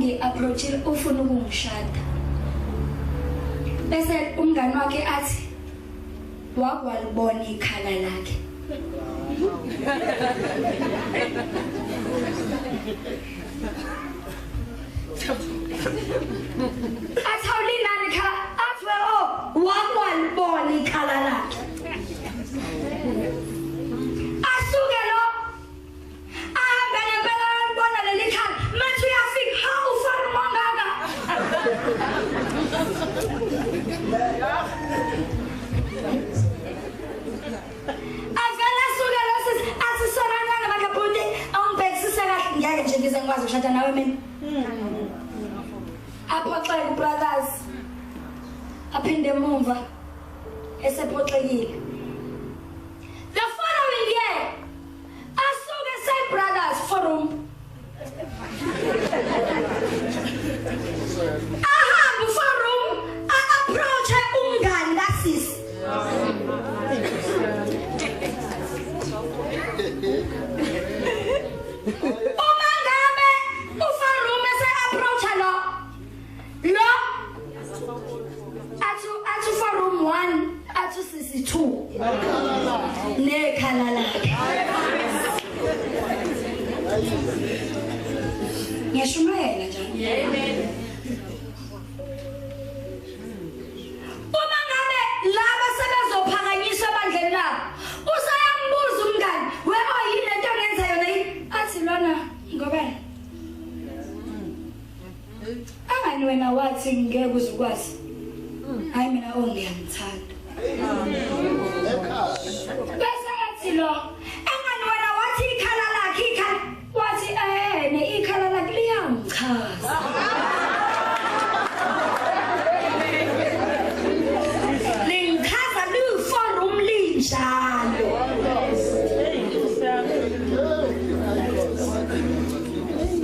Ungi-approachile ufuna ukungishada. Bese umngani wakhe athi wakwalibona ikhala lakhe. Athi awulinani ikhala, athi we oh wakwalibona ikhala lakhe. Asuke lo ahambe ngempela ayolibona leli khala, mathi uyafika hawu ufana umongaka. Avela asuke lo sisi athi sorana makabhuti awungibhekisise kahle ngeke nje ngize ngikwazi ukushada nawe mina. Aphoxeke brothers, aphinde emumva esephoxekile. The following year asuke say brothers forum ahambe forum a-approach umngani kasisi. Uma ngabe uforum ese-approacha lo athi forum 1 athi sisi 2 nekhala lakhe. Ngiyashumayela njalo. Uma ngabe laba sebezophakanyiswa ebandleni labo, usayambuza umngani, we oh yini lento ongenza yona yini? Athi lona ngoba angani wena wathi ngeke uze ukwazi. Hayi mina oh ngiyamthanda. Bese athi lo angani wena wathi ikhala lakhe ikhala, wathi ne ikhala lakhe liyamchaza. Lingichaza liwu-forum linjalo.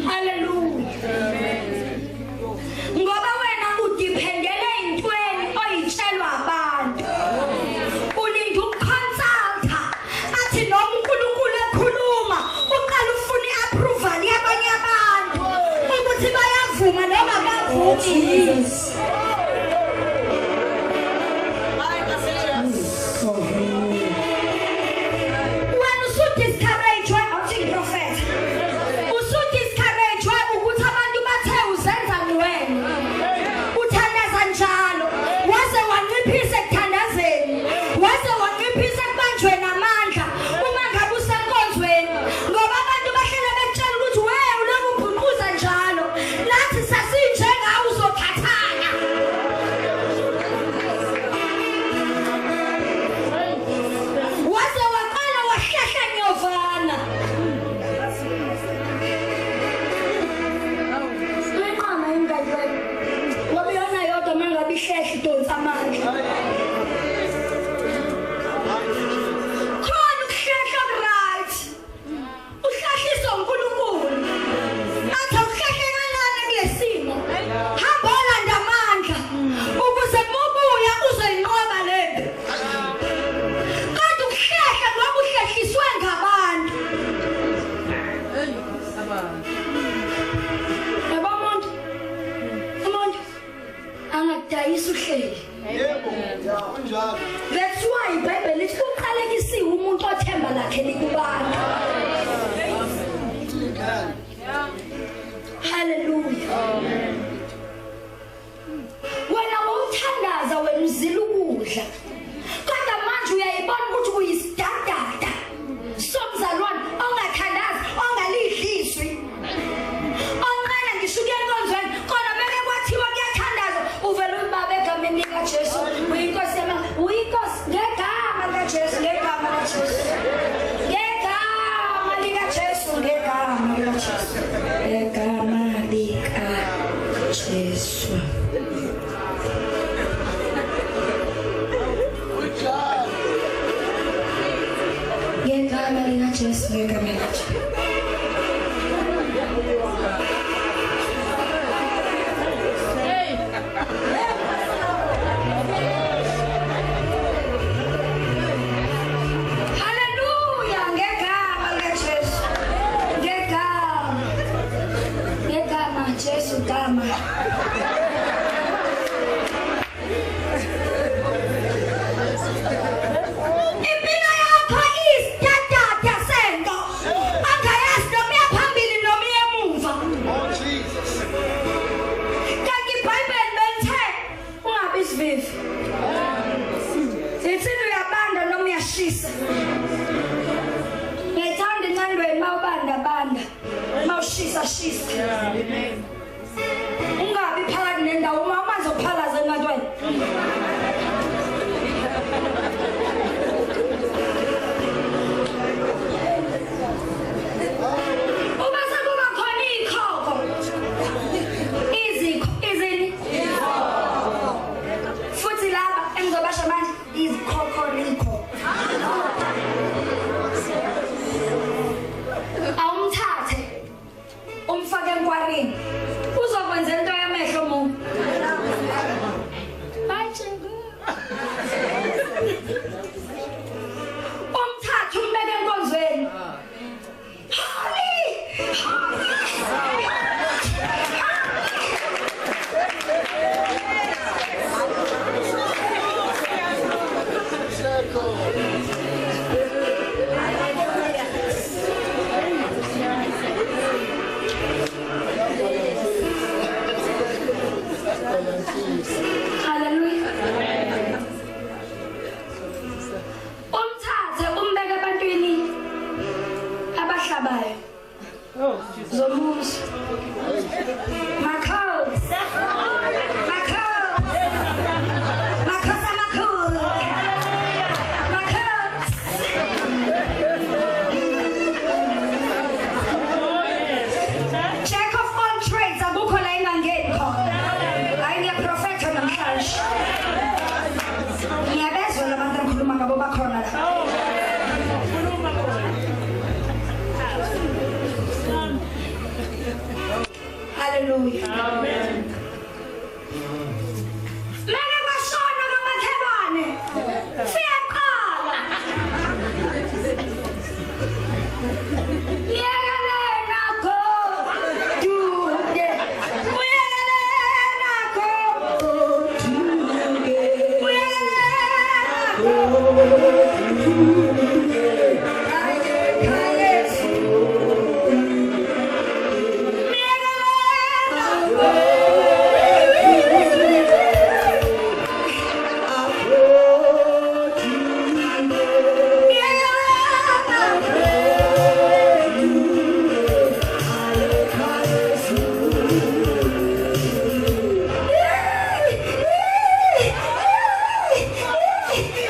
Hallelujah. Ngoba wena udiphendele entweni oyitshelwa abantu. Ulinda ukuconsulta, athi noma uNkulunkulu ekhuluma uqala ufuna i-approval yabanye abantu ukuthi bayavuma noma bavumi. Wena usudiscourage awuthi ngiprofetha. Usudiscourage ukuthi abantu bathe uzenza wena. Uthandaza njalo, waze wanciphisa ekuthandazeni, waze wanciphisa ekubanjweni amandla uma ngabe usenkonzweni, ngoba abantu bahlele bekutshela ukuthi we ulokhu ubhuquza njalo, nathi sasinjengawe uzokhathana. Waze waqala wahlehla nyovana. Uyinqama ingane wena, ngoba iyona yodwa uma ngabe ihlehla idonsa amandla. Khona ukuhlehla right, uhlehliswa uNkulunkulu. Athi awuhlehle kancane kule simo, hamba olanda amandla ukuze mubuya uzoyinqoba lempi. Kodwa ukuhlehla ngoba uhlehliswe ngabantu. Yabo umuntu angakudayisa uhleli. Yebo, kunjalo. That's why iBhayibheli lithi uqalekisiwe umuntu othemba lakhe likubantu. Hallelujah. Wena wawuthandaza wena uzila ukudla, kodwa manje uyayibona ukuthi uyisidadada somzalwane ongathandazi, ongalidli izwi, onqena ngisho ukuya enkonzweni, kodwa meke kwathiwa kuyathandazwa uvele ubaba egameni likaJesu, uyinkosi yama, uyinkosi ngegama likaJesu, ngegama likaJesu, ngegama likaJesu, ngegama likaJesu, ngegama likaJesu. Ngegama likaJesu, ngegama likaJesu. Hallelujah, ngegama likaJesu. Ngegama. Ngegama Jesu. Jesu gama. Impilo yakho isidadada sento. Angayazi noma iyaphambili noma iyemuva. Oh Jesus. Kanti iBhayibheli belithe ungabi isivivi. Lithi uyabanda noma uyashisa. Ngiyayithanda incandweni mawubanda banda. Mawushisa shisa. Ungabi phakathi nendawo uma amanzi ophalaza encandweni. Uma sekuba khona ikhokho. Izikho izini? Futhi laba engizobasho manje izikhokho. Awumthathe umfake enkwarini uzokwenza into yamehlo mu. Umthathe umbeke enkonzweni. Holy! Hallelujah. Umthathe umbeke ebantwini abahlabayo. Zomuzi. Makhosi. Makhosi. Makhosi amakhulu. Makhosi. Jack of all trades akukho la ingangeni khona. Hayi ngiyaprofetha namhlanje. Ngiyabezwa labantu engikhuluma ngabo bakhona la. Hallelujah. Amen. Meke kwashona kamakhelwane. Siyaqala. Yekelena go duke. Uyekelena go duke. Uyekelena go duke. Aye Yesu. Yekelena go.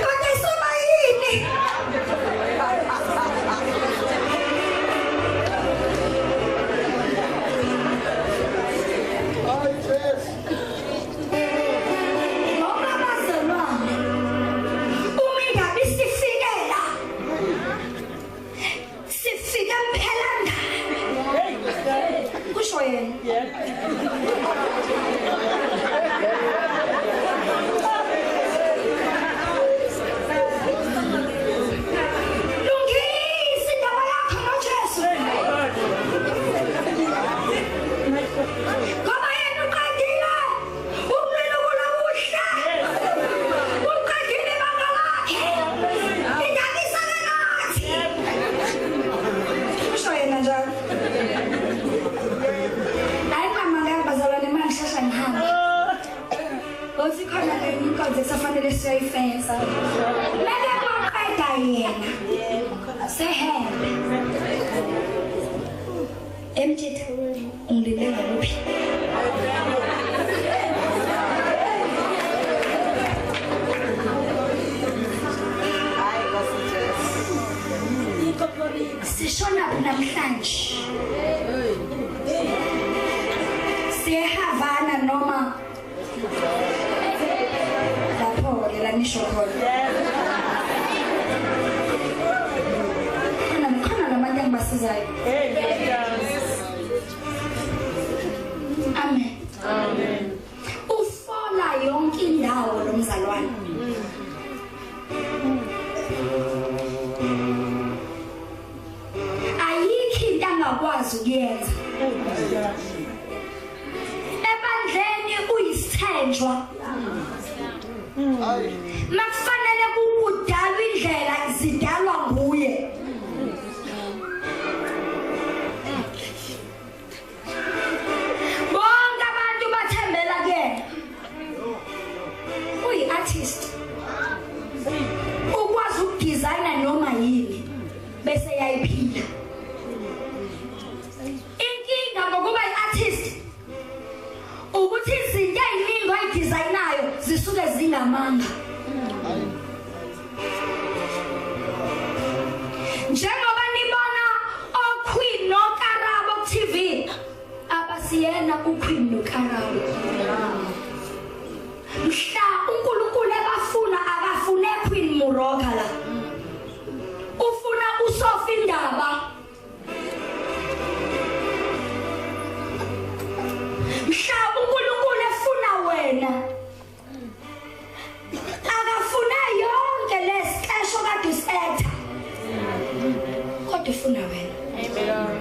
Kodwa isoba yini? Ay Jesu. Ngoba bazalwane, uma indaba isifikela, sifike mphelangane. Kusho yena. Lungisa indaba yakho noJesu. Ngoba yena uqedile ukulwela ukulwa kuhle. Uqedile ibanga lakhe. Indaba isale nathi. Kusho yena njalo. Hayi ngamangala bazalwane uma ngishesha ngihambe. Ngothi khona enye inkonzo ekusafanele siyoyifeza. Meke kwaqeda yena. Sehembe. Emthetho ungilinde ngakuphi? Sishona namhlanje. Siyehavana noma lapho ke la nisho khona. Khona khona nabantu engibasizayo. Amen. Amen. Ufola yonke indawo lo mzalwane. Ayikho into angakwazi ukuyenza. akathenjwa. Makufanele kudalwe indlela zidalwa nguye. Bonke abantu bathembela kuyena. Uyi-artist. Ukwazi ukudizayina noma yini bese yayiphila. Inkinga ngokuba i-artist ukuthi izinto eziningi oyidizayinayo zisuke zingamanga. Njengoba nibona oQueen noKarabo TV, abasiyena uQueen noKarabo. Mhla uNkulunkulu ebafuna akafune Queen Moroka la. Ufuna uSophie Ndaba. Mhla uNkulunkulu efuna wena akafuna yonke lesixesho kade usetha, kodwa ufuna wena. Amen.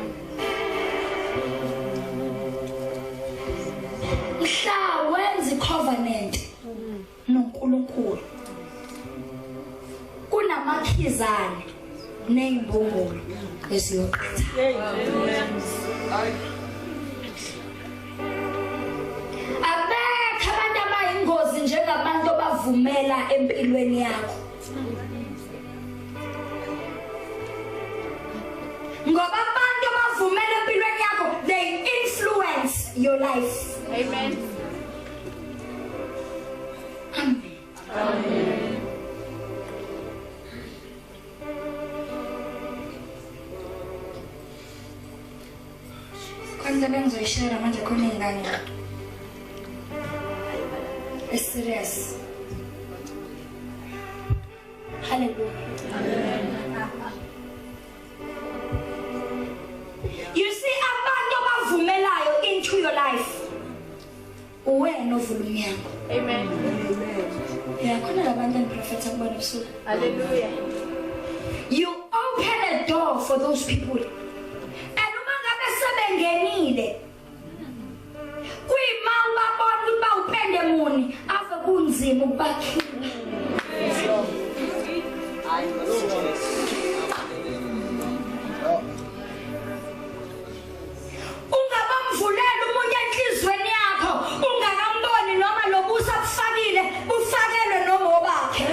Mhla wenza icovenant noNkulunkulu kunamakhizane nezimbongolo eziyoqhatha. Abekho abantu abayingozi njengabantu abavumela empilweni yakho. Ngoba abantu abavumela empilweni yakho, they influence your life. Amen. Amen. Amen. Khona bengizoyishare manje khona ingane. It's serious. Hallelujah. Amen. You see abantu abavumelayo into your life. Uwena ovula umnyango. Amen. Yeah, khona labantu engiprofetha kubona ebusuku. Hallelujah. You open a door for those people. And uma ngabe sebengenile kuyima ubabona ukuthi bawupende muni ave kunzima ukubakhipha. Ungabamvulela umuntu enhlizweni yakho ungakamboni noma lobusa bufakile bufakelwe noma obakhe.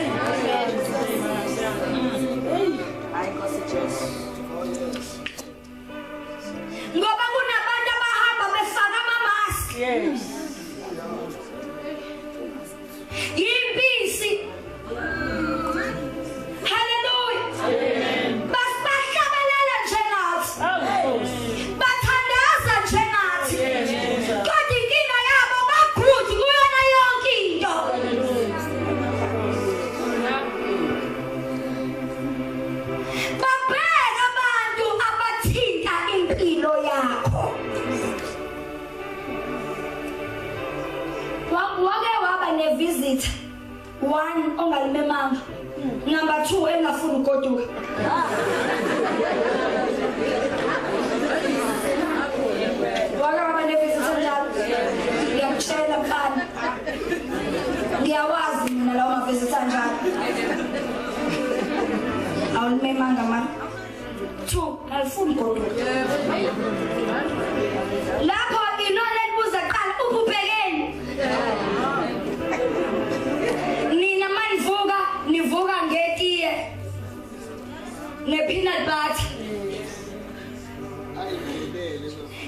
Ngoba kunabantu abahamba befaka ama-mask. Yes. Yimpisi. Hallelujah. Amen. Bahlabelela njengathi. Bathandaza njengathi. Kodwa inkinga yabo bagood kuyona yonke into. Babheka abantu abathinta impilo yakho. Wake waba ne-visit one ongalimemanga, number 2 engafuni ukugoduka. Wake waba ne-visit njalo. Ngiyakutshela mfana, ngiyawazi mina lawo ma-visit anjalo. Awulimemanga mani. 2 alifuni ukugoduka. Lapho ilona elibuza kuqala ubhekeni. Nina manivuka nivuka ngetiye ne-peanut butter.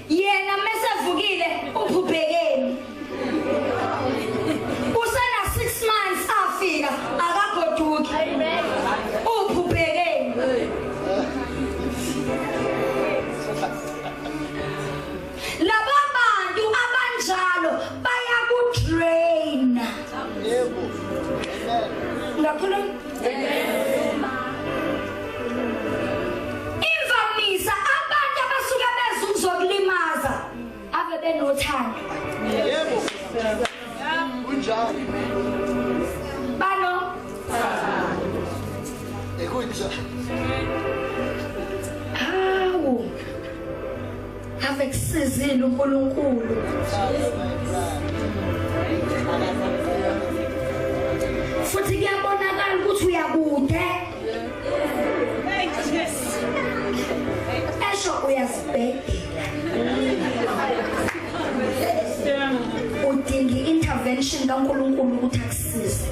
Yena mesevukile uphubhekeni. Usena 6 months afika akagoduki. Uphubhekeni. Laba bantu abanjalo bayakudrain. Yebo. Ngakhuluma? Imvamisa abantu abasuke beza ukuzokulimaza ave benothando. Yebo. Kunjalo. Bano Ekunjalo. Hawu. Ave kusizile uNkulunkulu. intervention kaNkulunkulu ukuthi akusize.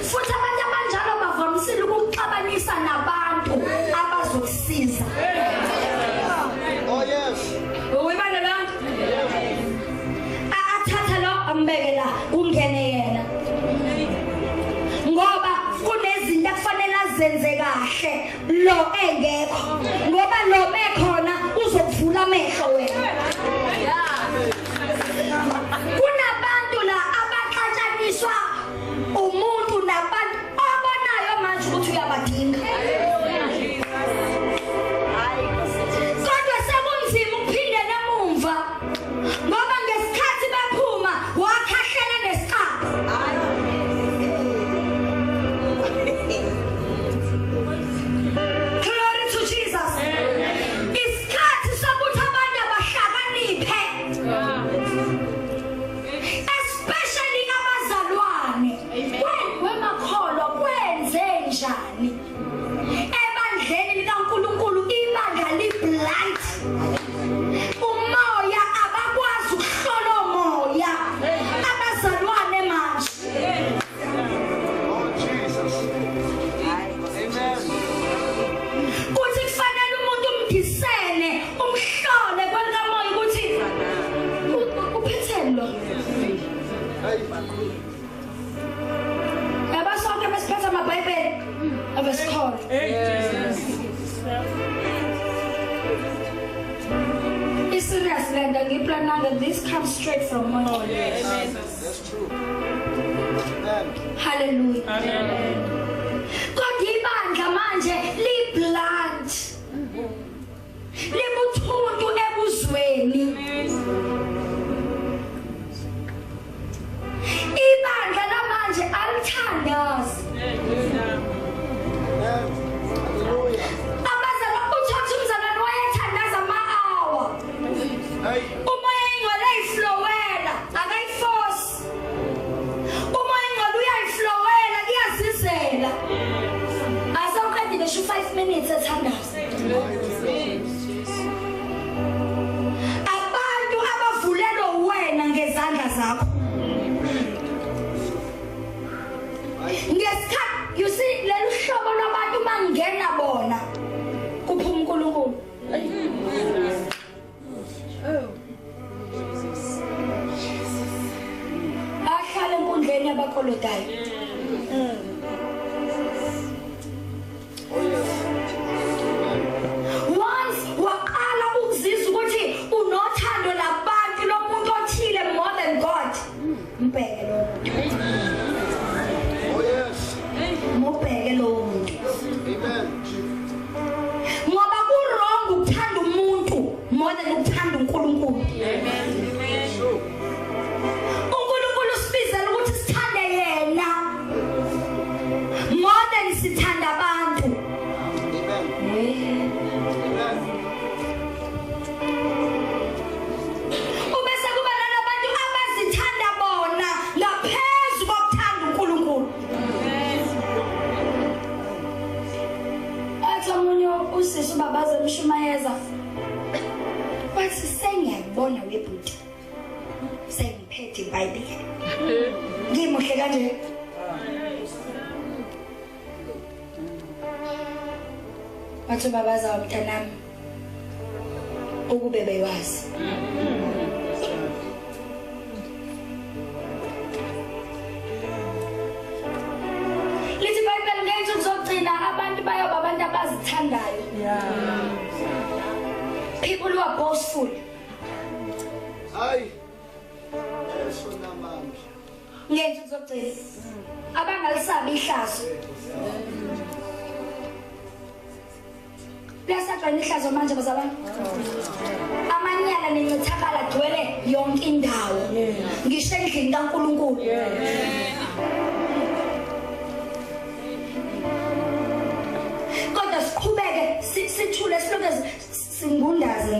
Futhi abantu abanjalo bavamisile ukuxabanisa nabantu abazokusiza. Oh yes. Uyibona la? Athatha lo ambeke la ungene yena. Ngoba kunezinto akufanele azenze kahle lo engekho. Ngoba lo bekhona uzokuvula amehlo wena. Kunabantu la abaxatshaniswa umuntu nabantu obonayo manje ukuthi uyabadinga. Kodwa sekunzima ukuphindela emumva ngoba ngesikhathi baphuma wakhahlela nesiqapho. Glory to Jesus. Isikhathi sokuthi abantu abahlakaniphe, especially abazalwane. Wemakholwa kwenze njani ebandleni likaNkulunkulu? Ibandla liblunt, umoya abakwazi ukuhlola umoya abazalwane manje. Oh Jesus. Amen. Kuthi kufanele umuntu umdisene, umhlole kwelikamoya ukuthi uphetheni lo. Hey. Yaba sonke besiphethe amaBhayibheli abesikholwa. It's serious lento ngiplananga. This comes straight from God. That's true. Amen. Hallelujah. Kodwa ibandla manje liblunt, libuthuntu ebuzweni. Ibandla lamanje alithandazi. Amen. Hallelujah. Abazalwa uthatha umzalwane wayethandaza ama-hour. Hey. Umoya ingcwele uyayiflowela, akayiforce. Umoya ingcwele uyayiflowela, kuyazizela. Asawuqedile ngisho 5 minutes ethandaza. Abantu abavulelwe wena ngezandla zakho. Ngesikhathi you see lolu hlobo lwabantu mangena bona kuphuma uNkulunkulu. Ahlale enkundleni yabakolodayo. Oh yes. Once waqala ukuzizwa ukuthi unothando labantu lomuntu othile more than God, mbheke lo muntu. Oh yes. Mubheke lo muntu. Amen. Ngoba ku wrong ukuthanda umuntu more than ukuthanda uNkulunkulu. True. uNkulunkulu usibizela ukuthi sithande yena more than sithanda abantu. Amen. Amen. Ubese kuba nalabantu abazithanda bona ngaphezu kokuthanda uNkulunkulu. Athi omunye usisi ubabaze emshumayeza, wathi sengiyakubona webhuti, sengiphethe iBhayibheli ngimuhle kanje. Wathi ubabaza, mntanami, ukube bewazi. Lithi iBhayibheli ngey'nsuku zokugcina abantu bayoba abantu abazithandayo. People who are boastful. Hey. Yesu namandla. Ngey'nsuku zokugcina abangalisabi ihlazo. Liyasatshwa ihlazo manje bazalwane. Amanyala nencithakala agcwele yonke indawo. Ngisho endlini kaNkulunkulu. Kodwa siqhubeke sithule siloke singundaze.